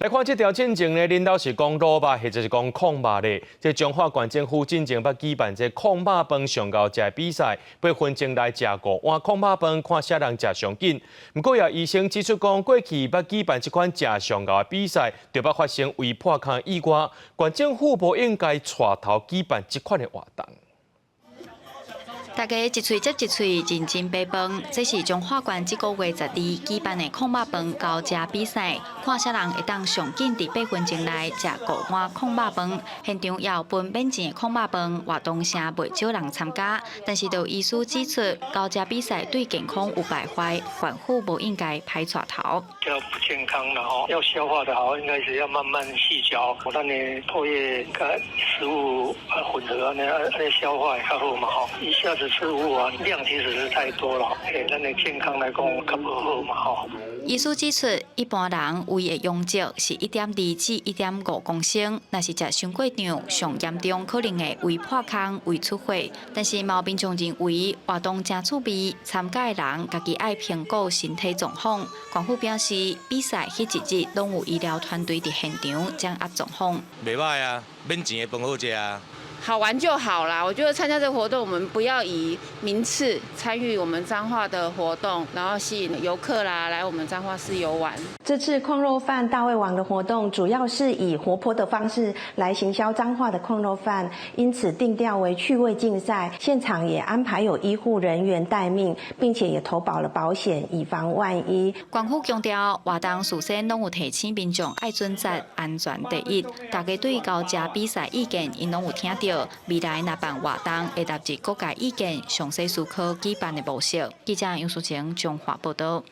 來看這條進前呢，恁兜是講滷肉或者是講炕肉咧？這彰化縣政府進前捌舉辦這炕肉飯上𠢕食的比賽，八分鐘內食五碗炕肉飯，看啥人食上緊。毋過也醫生指出講，過去捌舉辦這款食上𠢕的比賽，就捌發生胃破空意外，縣政府無應該帶頭舉辦這款的活動。大家一喙接一喙，認真掰飯。這是彰化縣這個月12舉辦的炕肉飯猴食比賽，看啥人會當上緊佇八分鐘內食五碗炕肉飯。現場也有分免錢的炕肉飯，活動誠袂少人參加。但是，就醫師指出，猴食比賽對健康有敗壞，縣府無應該歹帶頭。較不健康的吼，要消化的好，應該是要慢慢細嚼。咱的唾液佮食物混合，按呢按呢消化會較好嘛吼。一下子吃五碗，量其實是太多了，欸，咱的健康來講較無好嘛吼。醫師指出，一般人胃的容積是1.2至1.5公升，若是食傷過量，上嚴重可能會胃破空、胃出血。但是嘛有民眾認為活動誠趣味，參加的人家己愛評估身體狀況。縣府表示，比賽彼一日攏有醫療團隊佇現場掌握狀況。袂䆀啊，免錢的飯好食啊。好玩就好啦。我覺得參加這個活動，我們不要以名次參與我們彰化的活動，然後吸引遊客啦來我們彰化市遊玩。這次炕肉飯大胃王的活動，主要是以活潑的方式來行銷彰化的炕肉飯，因此定調為趣味競賽。現場也安排有醫護人員待命，並且也投保了保險，以防萬一。縣府強調，活動事先攏有提醒民眾愛準則安全第一。大家對猴食比賽意見，𪜶攏有聽著。未來若辦活動，會納入各界意見，詳細思考舉辦的模式。記者楊淑晴彰化報道。